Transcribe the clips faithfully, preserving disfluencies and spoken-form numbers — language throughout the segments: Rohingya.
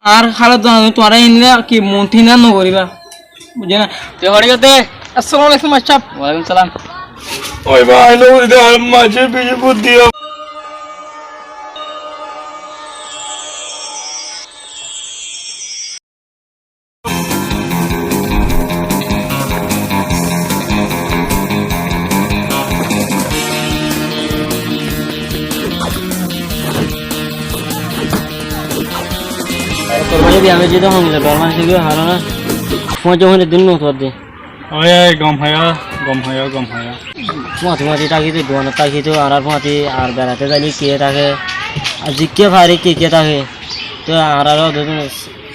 Añár hálot zana tuáñra endilla ki monti na no goríba. Buijjó né? Tui hoçé giyói de? Assalamu alaikum, mastor sáb. Walaikum salam. Ói bái, añí no buzí de, añár maáce bicí buzí diyé. Korbáye biya goijjé de hom goijjé, dor manúic ókkol hará na. Fúañti fúañti din no tuwar de. Ói, ói, gom hoiyó, gom hoiyó, gom hoiyó. Fúañti fúañti táki de, duanot táki de, añárar fúañti ar berate zaile ki táke, ar zikké fari ki ki táke. Te añárar ó de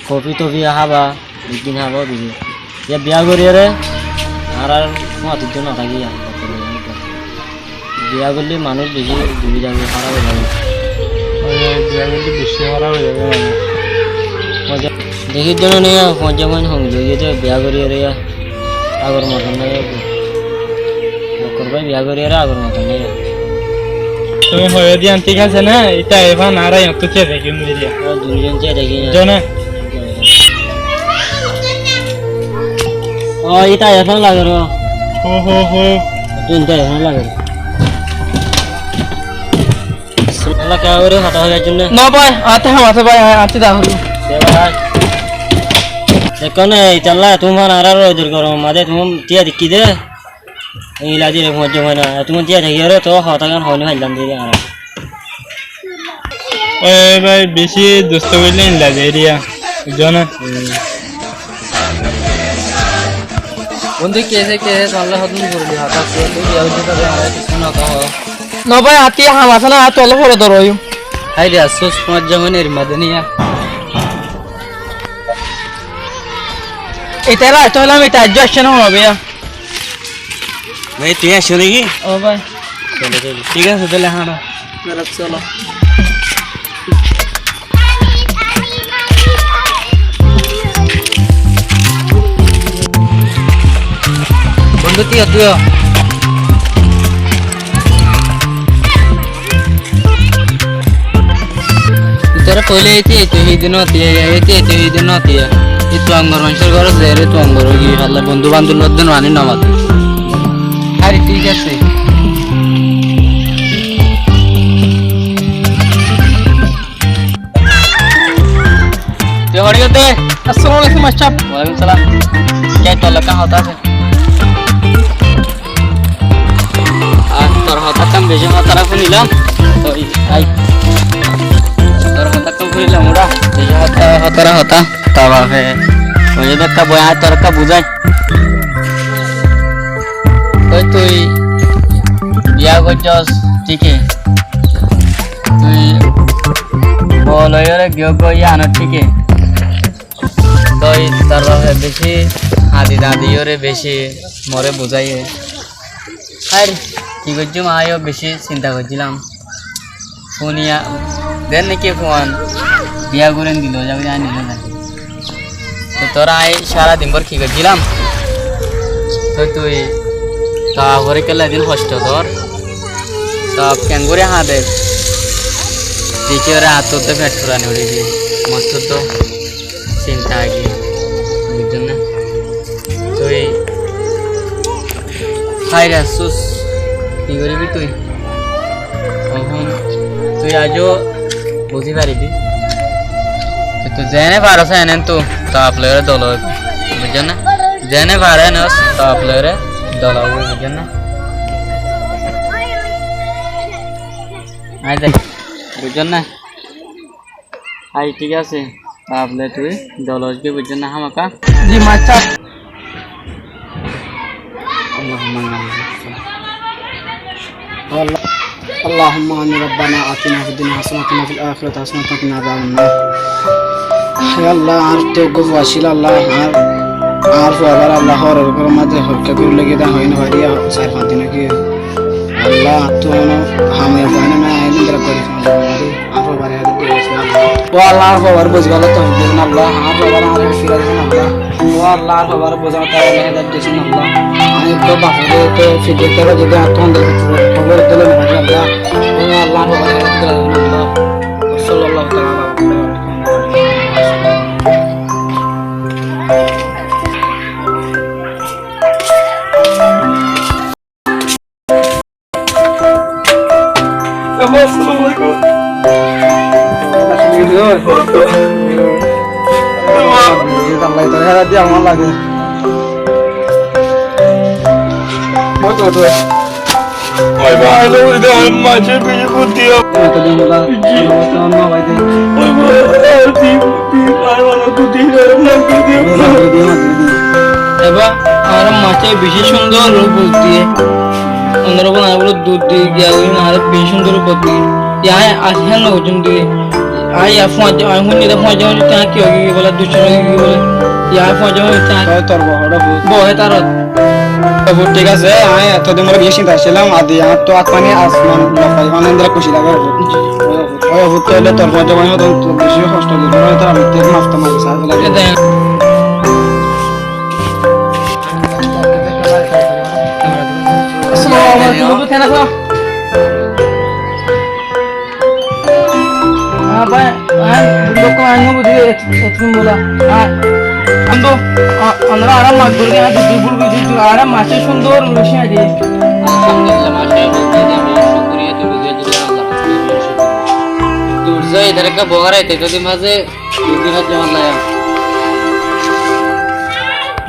kofi tofi hába, ek din hába, dui din. Yá biya goríyore, añárar fúañti de no táki yá. Biya goille manúic beci duri zaibo, háraf ói zaibo. Ói, ói, biya goille beci háraf ói zaibo. Moza, dekí dóno ne, moza mane hom ói giyé de biya gorí re, agor moton nai. Mokkor bái biya gorí re, agor moton nai. Tuñí hoiyó de yián thík asé né? Ita efán añára yiántu thíya dekí, buijjó né? Ó, dui zon thíya dekí na. Zon né? Ó, ita efán lage ró. Hó, hó, hó. Tuñí ita efán lage ró. Bismillah, kiyá gorí hotá hoibar zonno? No bái, añáttu ham asé bái, añáttu dahul. Dé bái. Dekó né, italla tuáñra añárar roidor goromor mazé tuáñra thíya dekí de. Eilla dire fúañti fúañti na. Tuáñra thíya dekí re, to hotá gán hoói no faillám de añára. Ói bái, beci dusto goille eilla de eriya. Buijjó né? Hmm. Bondú, ki asé, ki asé, tuáñlla hodún gorili hotá asé, tui biya goijjós de, añára kessú no hoó. No bái, añáttu ham asé na, añáttu olop fore dóro óiyum. Hái re, afsús, tuáñr zomainar mazé niya. Ita rai, tóile ami ita aijjó aiccé na, no bái. Bái, tui aiccó né ki? Ó bái. Thík asé, tóile hañçó. Bera, solo. Bondú, tui, tui. Ítara hoilé ete, ete híde no tiya, ete, ete híde no tiya. E tuáñr manúcor górot zaiyóre tuáñr górot giyé falla bondú bandóp lói de no aní no mate. Are thík asé. Tui hoçé giyói de? Assalamu alaikum, mastor sáb. Walaikum salam. Kiyá, tor lói ekkán hotá asé. Ar tor hotá ekkán beci hotá fúnilam. Ói, ai. Tor hotá ekkán fúnilam, ura. Beci hotá, hotá, hotá. Tor bafe hoiyé de ekká boi, añí toré ekká buzái. Ói, tui biya goijjós, thík asé. Tui bou loiyóre giyós goi, yián ó thík asé. Toi tor bafe beci hañdi tañdiyóre beci more buzáiye. Ar ki goijjum, añíyo beci sinta goijjílam. Fúniya, zeén niki fuan biya gorí endilla ói zagói, añí nizé no zani. Toi toré añí sára din bór ki goijjílam? Toi tui tor bafore kiyólla edin hoctho dór? Tor baf keéngorí hañde? Dekíyóre añáttu de feṭ furani uçí giyé. Mottú de sinta aigiyé. Buijjós né? Tui háire asós. Ki goríbi tui? Ehón tui aijjó buzí faribí. Tui, tui zeéne faros eéne tor baf loiyóre dola óibi. Buijjós né? Zeéne faros eéne tor baf loiyóre dola óibi. Buijjós né? Añí de, buijjós né? Ai, thík asé. Tabóle tui dola óibi, buijjós né, hámaka. Ji, mastor. اللهم آمين. اللهم آمين. ربنا آتنا في الدنيا حسنة وفي الآخرة حسنة وقنا عذاب النار. Hé Allah, añár te eggúa fua accíl Allah, añár, añár fuabáre Allah, hóror góror mazé horká gorí lagiyé dé, hoói no farí, sair fañs din ói giyé. Allah, añáttu honó ham óiya fua no, añí endilla gorif manúic. Añár fuabáre hedayet diyorsun Allah. Ó Allah, añár fuabáre buzíbolla toufik diyorsun Allah. Añár fuabáre añáre fira diyorsun Allah. Ó Allah, añár fuabáre buzíbolla toufik diyorsun Allah. Añí ekká bafore te fidiyat diyorsun, añáttu honó dile no farí Allah. Ó Allah, añár fuabáre hedayet diyorsun Allah. وصلى الله تعالى على محمد وعلى آله وصحبه وسلم. Toré héra diyé añár lage. Ói bái, ói bái, ói bái, ói bái, ói bái. Ói bái, ói bái, ói bái. Eba, añára maástare beci cúndor buzí diyé. Ónora bóle añára bóle dud di giya, añára beci cúndor buzí diyé. Yá, aññí aijja héen no buzím de. Aññí yá fúañti, aññí fúañti, fúañti, fúañti, ki óiye bóle, duccan óiye bóle. Yá, fúañti, fúañti, toi tor bou hoçé buzí? Bou hé tarot. Tor bou thík asé, aññí etodin bóle beci cinta accílam, adi añáttu át faní asman lofai, mane endilla kúci lage. Ói, ói, ói, tóile tor bou jomai hoó, tor beci hosto di, bóle tor ami tor maf to maf sai félai. Assalamu alaikum, bondú, keén asó? Ah, bái, ah, bondú, aññí no buzí, et-, etún bola. Ah, bondú, ah, añára, añára maástare buzí, añára maástare cúndor buzí diyé. Alhamdulillah, maástare buzí diyé, cúkuriya, tui buzí diyé, Allah, cúkuriya. Tui zai, ítara ekká bogara, ítara mazé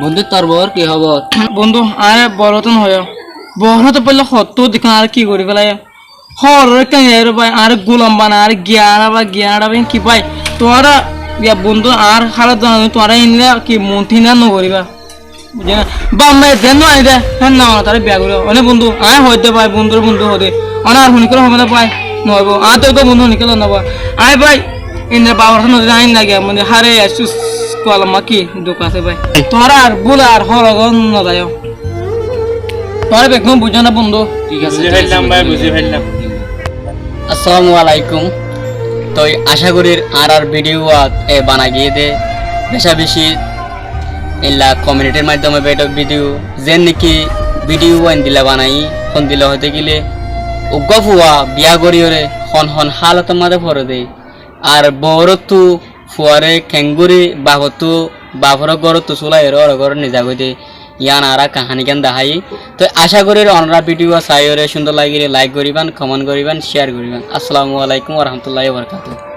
Bondú, tor bouwor ki hóbor? Bondú, añáre boro tún hoiyó. Boro tó foila hottú dekó añáre ki gorí félaiye. Hóror ekkán iyá re bái, añáre gulam banai, añáre giyan añára bái, giyan añára bái, ki bái? Tuáñra, ya bondú, añár hálot zano, tuáñra endilla ki monthí no goríba. Buzó né? Baf mae zeén no aní de, héen no, tará biya gorí. Óne bondú, aññí hoóidde bái, bondúre bondú hoóde. Óne ar honikkále hoóibo né bái? No hoóibo. Aññí toóu bondú honikkále no bái. Aññí bái, endilla bafor hátá no dile aññí lage, mane, háre, asús, kualamma ki duk asé bái. Tuáñra ar búle ar hórot no zaiyó. Tuáñra beggúne buzó né bondú? Thík asé, buzí faillám bái, buzí faillám. Assalamu alaikum. Toi acá gorír añárar bidiyuwat e bana giyé dé beca beci eilla komiunitir maiddome beço bidiyu, zeén niki bidiyu endilla banaiyí, hondilla hoité gile uggúa fua biya goríyoré hon hon hálotor mazé foré dé, ar bouwóttu fuaré keéngorí bafottú, baforé górottu súlaiyoré óre górot nizagói dé, yián añára kahanígán deháiyi. Toi acá gorír onorá bidiyuwa saiyóre cúndor lagilé laik goríban, komen goríban, céar goríban. Assalamu alaikum warahmatulláhi wabarakátuhu.